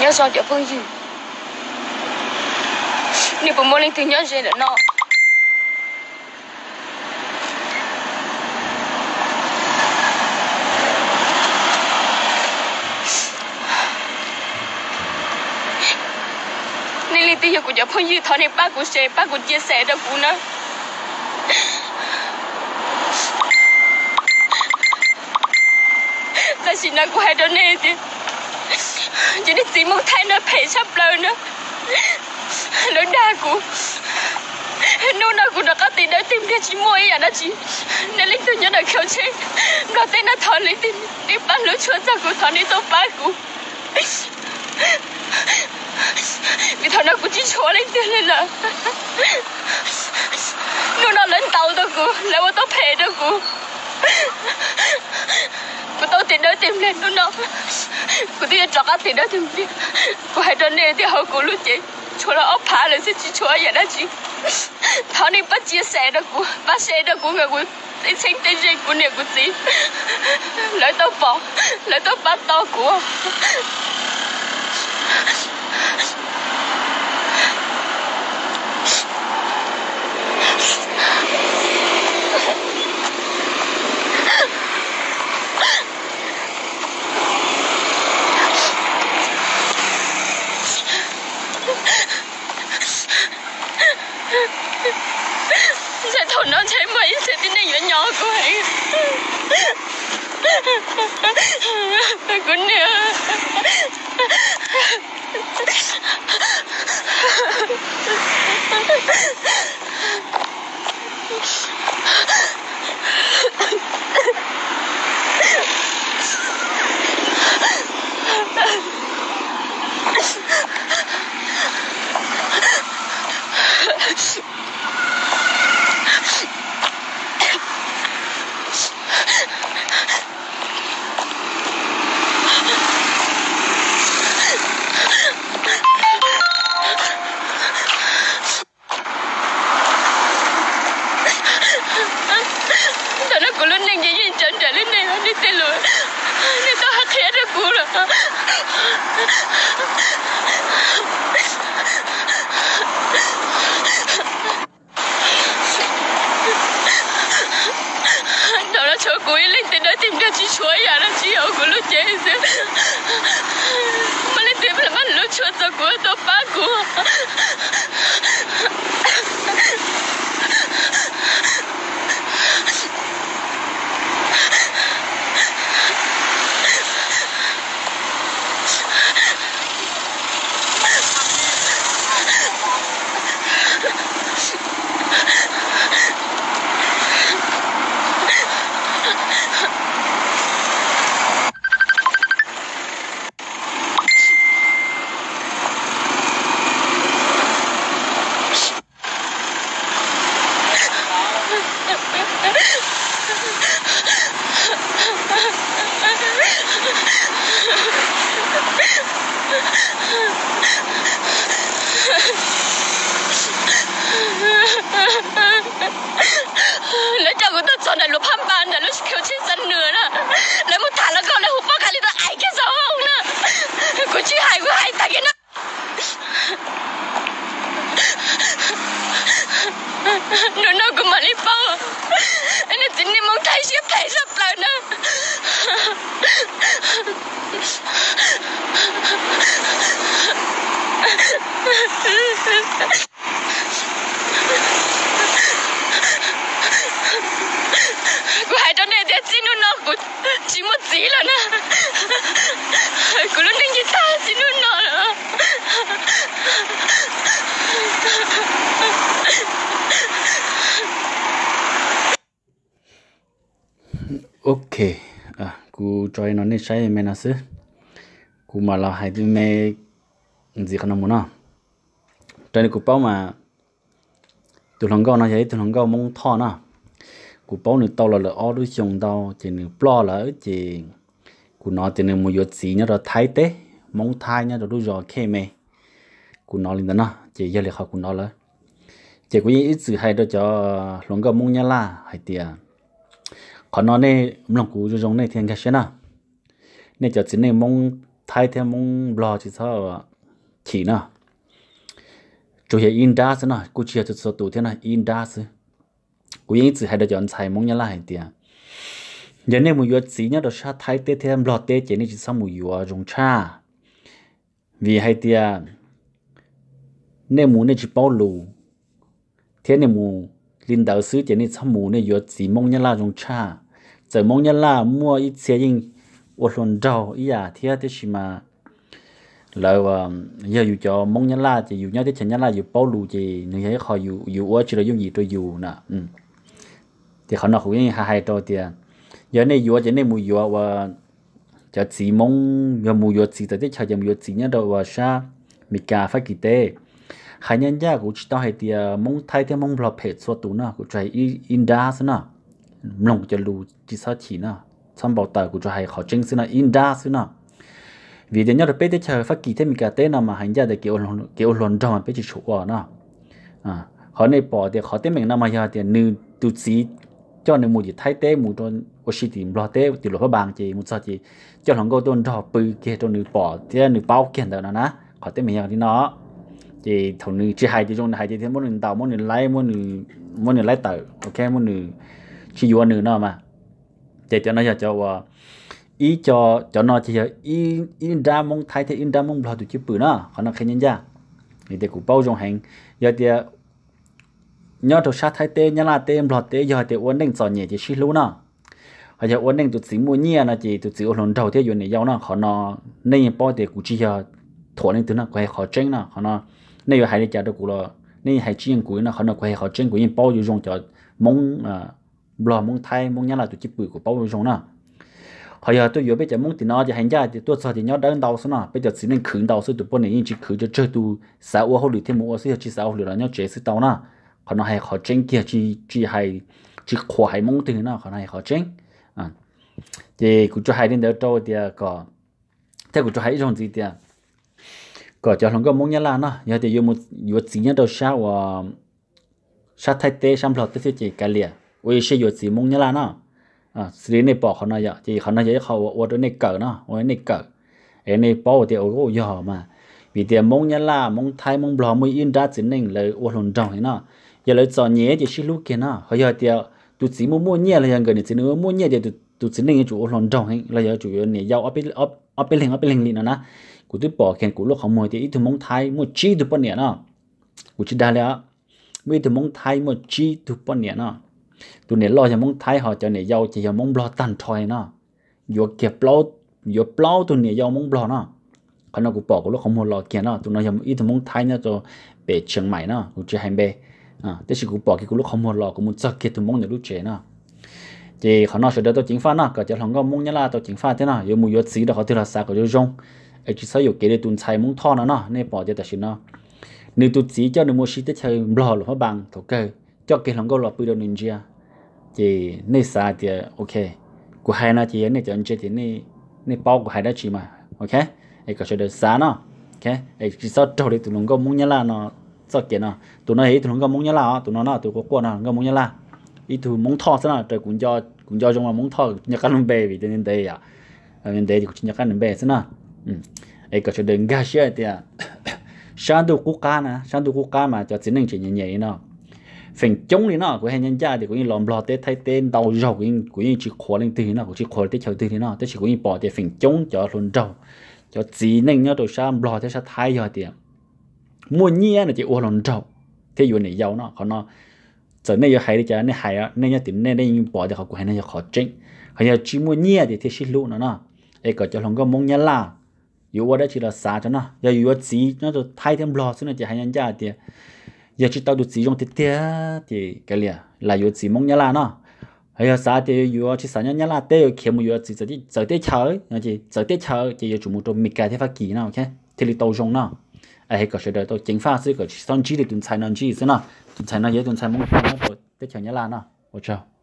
Nyob zoo cov phooj ywg, nej puas muaj leej twg nyob ze ntawm no? Nej leej twg yog kuv cov phooj ywg, thov nej pab kuv share, pab kuv chia sẻ rau kuv na. Tam sim no kuv hais rau nej tias, cov niag txiv Hmoob Thaib no phem tshaj plaws na. Lawv dag kuv, hnub no kuv rov qab tes dawb tes npliag tsis muaj ib yam dab tsi. Nej leej twg nyob ntawm khau tsheb Nplog teb no, thov nej pab hlub tshua txog kuv, thov nej tuaj pab kuv. Vim thaum no kuv tsis tshuav leej twg li lawm. Hnub no lawv ntaus tau kuv, lawv ua tau phem rau kuv. Kuv tau tes dawb tes npliag hnub no, kuv twb yuav rov qab tes dawb tes npliag. Kuv hais rau nej tias hauv kuv lub cev tshuav los ob phav lawm xwb, tsis tshuav yam dab tsi. Thov nej pab chia sẻ rau kuv, pab share rau kuv, kom kuv tej txheeb tej ze, kuv niam kuv txiv lawv tau pom, lawv tau pab tau kuv. Ntshe thaum no ntshe muaj ib txhia tib neeg yuav nyob kuv heev. Kuv niam. Ntawm no kuv lub neej ces yeej tsawv nraim li nej, nej tej lus nej tau hais qhia rau kuv lawm. Ntawm no tshuav kuv ib leeg tes dawb tes npliag tsis tshuav yam dab tsi hauv kuv lub cev xwb. Muaj leej twg los pab hlub tshua txog kuv, tuaj pab kuv. Lawv coj kuv tuaj txog ntawm luas phab npas ntawm lub khau tsheb Xab Nws na. Lawv mus tham los koj lawv hu pob kha li tau ais kiag xauv na. Kuv tsis hais, kuv hais tag kiag na. Hnub no kuv mam li paub, nej txiv neej Hmoob Thaib siab phem sab plaws na. Kuv hais rau nej tias txij hnub no kuv tsis muaj txiv lawm na. Kuv lub neej ces tag txij hnub no lawm. Ok, kuv tso li no nej saib me no xwb. Kuv mam los hais me ntxiv qhov no mus no. Raws li kuv paub mas tus hluas nkauj no yog ib tug hluas nkauj Hmoob Thoj na. Kuv paub nws tau los lawm ob lub xyoo ntau ces nws ploj lawm ces kuv hnov tias nws mus yuav txiv nyob rau Thaib teb, Hmoob Thaib nyob rau lub zos Khej Me. Kuv hnov li ntawd no ces yog li qhov kuv hnov lawm. Ces kuv yeej ib txwm hais rau cov hluas nkauj Hmoob Nyab Laj hais tias qhov no nej mloog kuv zoo zoo nej thiaj nkag siab na. Nej cov txiv neej Hmoob Thaib thiab Hmoob Nplog tsis txhob chim no. Tsuas yog ib nrab xwb no, kuj tsis yog txhua txhua tus thiab no, ib nrab xwb. Kuv yeej ib txwm hais rau cov ntxhais Hmoob Nyab Laj hais tias, yog nej mus yuav txiv nyob rau sab Thaib teb thiab Nplog teb ces nej tsis txhob mus yuav zoo tshaj. Vim hais tias nej mus nej tsis paub lus, thiab nej mus li ntawd xwb ces nej txhob mus, nej yuav txiv Hmoob Nyab Laj zoo tshaj. Txawm Hmoob Nyab Laj muaj ib txhia yeej ua hluas nraug ib yam thiab, tiam sis mas lawv, yog yus cov Hmoob Nyab Laj ces yus nyob teb chaws Nyab Laj yus paub lus ces nws yog ib qho yus ua tsis los yooj yim rau yus na. Ces qhov no kuv yeej hais hais rau tias, yog nej yuav ces nej mus yuav ua cov txiv Hmoob, yog mus yuav txiv txawv teb chaws ces mus yuav txiv nyob rau ua sab Meskas Fab Kis teb. Hais ncaj ncaj kuv tsis tau hais tias Hmoob Thaib thiab Hmoob Nplog phem txhua tus no, kuv tsuas hais ib nrab xwb no. Mloog kuv cov lus tsis txhob chim no, txhob npau taws, kuv tsuas hais qhov tseeb xwb no, ib nrab xwb no. Vim tias nyob rau peb teb chaws Fab Kis thiab Meskas teb no mas hais ncaj tias kev ua hluas nraug peb tsis tshua ua no. Qhov nej pom tias qhov teeb meem no mas yog tias nws tus txiv coj nws mus tim Thaib teb mus rau ua si tim Nplog teb tim Luam Phab Npas ces mus txog ces coj hluas nkauj tuaj nrog pw kiag rau nws pom thiab nws paub kiag ntawd no na. Qhov teeb meem yog li no. Ces thaum nws tsis hais tias zoo nws hais tias thiaj muab nws ntaus, muab nws laib, muab nws laib tawm, ok, muab nws tsis yuav nws no mas. Ces cov no yog cov uas ib co, cov no ces yog ib nrab Hmoob Thaib thiab ib nrab Hmoob Nplog tus cwj pwm no, qhov no qhia ncaj ncaj. Vim tias kuv paub zoo heev, yog tias nyob rau sab Thaib teb, Nyab Laj teb, Nplog teb yog tias ua neej txom nyem ces sib hlub no. Ho yog ua neej tus txiv muaj nyiaj no ces tus txiv ua hluas nraug thiab yuav niam yau no, qhov no nej yeej paub tias kuv tsis yog thuam leej twg no, kuv hais qhov tseeb no. Qhov no nej yuav hais li cas rau kuv los nej yeej hais tsis yeej kuv no, qhov no kuv hais qhov tseeb, kuv yeej paub zoo zoo cov Hmoob, Nplog, Hmoob Thaib, Hmoob Nyab Laj tus cwj pwm kuv paub zoo zoo na. Ho yog tuaj yuav peb cov Hmoob tim no ces hais ncaj tias tuaj txog ces nyob dawb ntau xwb no, peb cov txiv neej khwv ntau xwb, tus poj niam yeej tsis khwv, tsuas tsawg tus xav ua hauj lwm thiaj mus ua xwb, yog tsis xav ua hauj lwm los nyob tsev xwb tau na. Qhov no hais qhov tseeb kiag, tsis hais, tsis qhuas hais Hmoob twg no, qhov no hais qhov tseeb. Ces kuv tsuas hais li ntawd rau tias kom, thiab kuv tsuas hais ib zaug ntxiv tias kom cov hluas nkauj Hmoob Nyab Laj no, yog tias yuav mus yuav txiv nyob rau sab uas sab Thaib teb, sab Nplog teb xwb ces kav liam, ua ib siab yuav txiv Hmoob Nyab Laj no. Xws li nej pom qhov no yom, ces qhov no yog ib qho uas ua rau nej kawm no, ua nej kawm, es nej paub tias ua yog mas. Vim tias Hmoob Nyab Laj, Hmoob Thaib, Hmoob Nplog muaj ib nrab txiv neej lawv ua hluas nraug heev no. Yog lawv txom nyem ces sib hlub kiag no. Ho yog tias tus txiv muaj muaj nyiaj los yog nkawm niam txiv nws muaj nyiaj ces tus txiv neej yuav tsum ua hluas nraug heev los yog yuav tsum yuav niam yau ob peb leeg ob peb leeg li no na. Kuv twb pom kiag kuv lub qhov muag tias ib tug Hmoob Thaib muaj tsib tug poj niam no. Kuv tsis dag li, muaj ib tug Hmoob Thaib muaj tsib tug poj niam no. Tus niam loj yog Hmoob Thaib, ho cov niam yau ces yog Hmoob Nplog tag nrho li no. Yuav kiag, yuav plaub tug niam yau Hmoob Nplog no. Qhov no kuv pom kuv lub qhov muag los kiag no. Tus no yog ib tug Hmoob Thaib nyob rau pem Tsheej Maim no, kuv tsis hais npe, tab sis kuv pom kiag kuv lub qhov muag los, kuv mus txog kiag tus Hmoob ntawm lub tsev no. Ces qhov no sawv daws tau ceev faj no, kom cov hluas nkauj Hmoob Nyab Laj tau ceev faj thiab no, yuav mus yuav txiv rau qhov twg los xav kom zoo zoo, es tsis txhob yuam kev li tus ntxhais Hmoob Thoj no no. Nej pom tias tam sim no nws tus txiv coj nws mus ua si teb chaws Nplog Luam Phab Npas, thaum kawg coj kiag hluas nkauj los pw rau nws ntsia. Ces nej xav tias ok, kuv hais no ces yog nej cov ntsia ces nej paub kuv hais dab tsi mas, ok. Es kom sawv daws xav no, es tsis txhob raug li tus hluas nkauj Hmoob Nyab Laj no txoj kev no. Tus no yog ib tug hluas nkauj Hmoob Nyab Laj os, tus no no, tus quaj quaj no hluas nkauj Hmoob Nyab Laj, ib tug Hmoob Thoj xwb no, raws kuv, kuv nco zoo los Hmoob Thoj, kuv tsis nco qab lub npe vim tias ntev yom, ntev ces kuv tsis nco qab nws npe xwb na. Es kom sawv daws nkag siab hais tias sab ntuj qub qab na, sab ntuj qub qab mas cov txiv neej tseem nyem nyem li no. Feem coob li no, kuv hais ncaj ncaj tias kuv yeej los Nplog teb, Thaib teb ntau zaug, kuv yeej tsis qhuas leej twg li no, kuv tsis qhuas teb chaws twg li no, tab sis kuv yeej pom tias feem coob cov hluas nraug, cov txiv neej nyob rau sab Nplog thiab sab Thaib yog tias muaj nyiaj no ces ua hluas nraug thiab yuav niam yau no. Qhov no txawm nej yuav hais li cas nej hais, nej nyob tim nej nej yeej pom tias qhov kuv hais no yog qhov tseeb. Ho yog tsis muaj nyiaj ces thiaj sib hlub no no. Es kom cov hluas nkauj Hmoob Nyab Laj yuav ua dab tsi los xav tso no. Yog yus yuav txiv nyob rau Thaib thiab Nplog xwb no ces hais ncaj ncaj tias yog tsis tau tus txiv zoo tiag tiag ces kav liam, lam yuav txiv Hmoob Nyab Laj no. Ho yog xav tias yuav tsis xav nyob Nyab Laj teb, yuav khiav mus yuav txiv txawv teb chaws, txawv teb chaws ces yuav tsum mus rau Mes Kas thiab Fab Kis no, ok, thiaj li tau zoo no. Es kom sawv daws tau ceev faj xwb, kom tsis txhob ntsib li tus ntxhais no ntsib xwb no. Tus ntxhais no yog tus ntxhais Hmoob nyob rau teb chaws Nyab Laj no. Ua tsaug.